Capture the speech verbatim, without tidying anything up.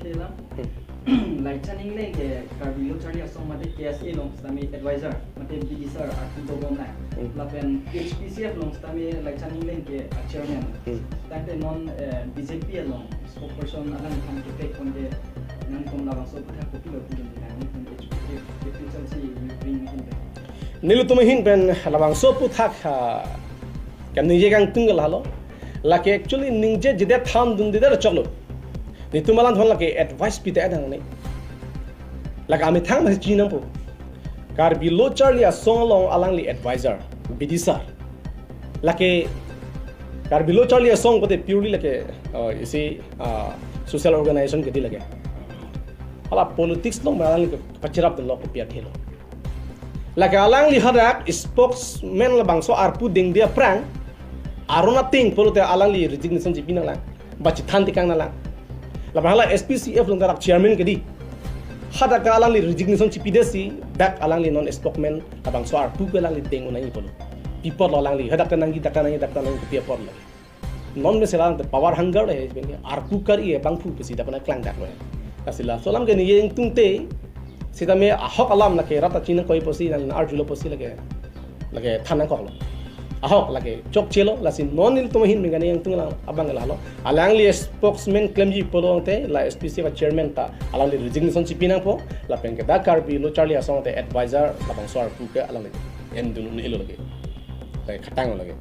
Thelang. Laichan Engleng ke Karbi Lo Charli Asong mate K S A along sitame advisor mate B D sir arpu dobom nang. Hmm. Lapen H P C F along sitame Laichan Engleng ke a chairman. Hmm. Tangte non, eh, B J P along spokesperson alangphan kepek ponke nangtum labangso aphuthak kopilo pudun nang, nangtum H P C F ke H P C F si bring ahin pen. Nelitum ahin pen labangso aphuthak ha, kan ningje kangtung ke lahelo. Lake actually ningje jedet thandundedet choklo. Nelitum alangliphan lake advice pite adang ni. Lake amethang masih chinampo. Karbi Lo Charli Asong along alangli advisor, B D sir. Lake Karbi Lo Charli Asong pulote purely lake, uh, isi, uh, social organization kedi lake. Hala politics along alangli kepachirap dunlo kopi athelo. Lake alangli hadak spokesman labangso arpu dengde aphrang, aron ating pulote alangli resignation chipi nanglang, ba chethan tekang nanglang. Lapen hala H P C F along tarak chairman kedi. Hadak alangli resignation chipidetsi, dak alangli non spokesman labangso arpu ke alangli deng unai pulo. Pi apotlo alangli, hadak ta nangji, dak ta nangji, dak ta nangji, pi apotlo. Non mesen alang ta power hunger le, arpu kari abangphu pusi dak pernah klangdak lo. Lasi laso alam ke ningje ingtungte, sitame ahok alam lake rat ta chinangkoi pusi, nang arjulo pusi lake, lake than nangkoklo. Ahok lake chokchelo, lasi non nelitum ahin mengani ingtung alang abang ke lahelo. Alangli spokesman klemji pulote, la H P C F chairman ta alangli resignation chipi nangpo, lapen ke dak Karbi Lo Charli Asong te advisor labangso arpu ke alangli endun un-elo lake. Lake khatanglo lake.